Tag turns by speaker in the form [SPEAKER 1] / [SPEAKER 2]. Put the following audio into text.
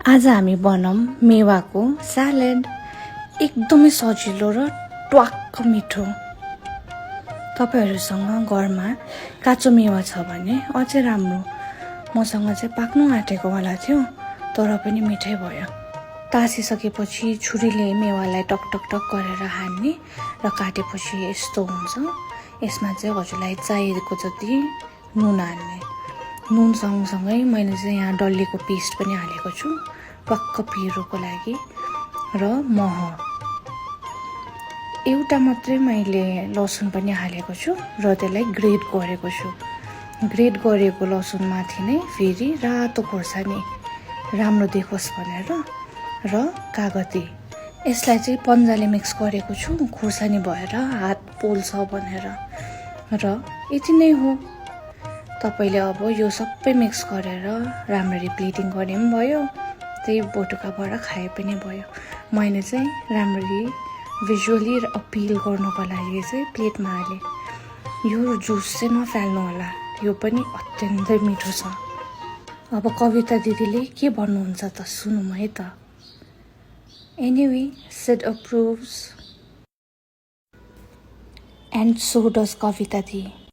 [SPEAKER 1] आज हामी बनाऊँ मेवाको स्यालेड। एकदमै सजिलो र ट्वाक्क मिठो। तपाईहरुसँग घरमा काँचो मेवा छ भने अझै राम्रो। मसँग चाहिँ पाक्नु आँटेको वाला थियो, तर पनि मिठै भयो। तासिसकेपछि छुरीले मेवालाई टक टक टक गरेर हान्ने र काटेपछि यस्तो हुन्छ। यसमा चाहिँ हजुरलाई चाहिएको जति नुन हाल्ने। नुन सँगसँगै मैले चाहिँ यहाँ डल्लेको पेस्ट पनि हालेको छु, टक्क पिरोको लागि, र मह। एउटा मात्रै मैले लसुन पनि हालेको छु र त्यसलाई ग्रेट गरेको छु। ग्रेट गरेको लसुन माथि नै फेरि रातो खोर्सानी राम्रो देखोस् भनेर र कागती। यसलाई चाहिँ पन्जाले मिक्स गरेको छु, खोर्सानी भएर हात पोल्छ भनेर। र यति नै हो। तपाईले अब यो सबै मिक्स गरेर राम्ररी प्लेटिङ गरे पनि भयो, त्यही बटुकाबाट खाए पनि भयो। मैले चाहिँ राम्ररी भिजुअली अपिल गर्नको लागि चाहिँ प्लेटमा हालेँ। यो जुस चाहिँ नफाल्नु होला, यो पनि अत्यन्तै मिठो छ। अब कविता दिदीले के भन्नुहुन्छ त सुनौँ है त। Anyway, Sid approves. And so does Kavita Di.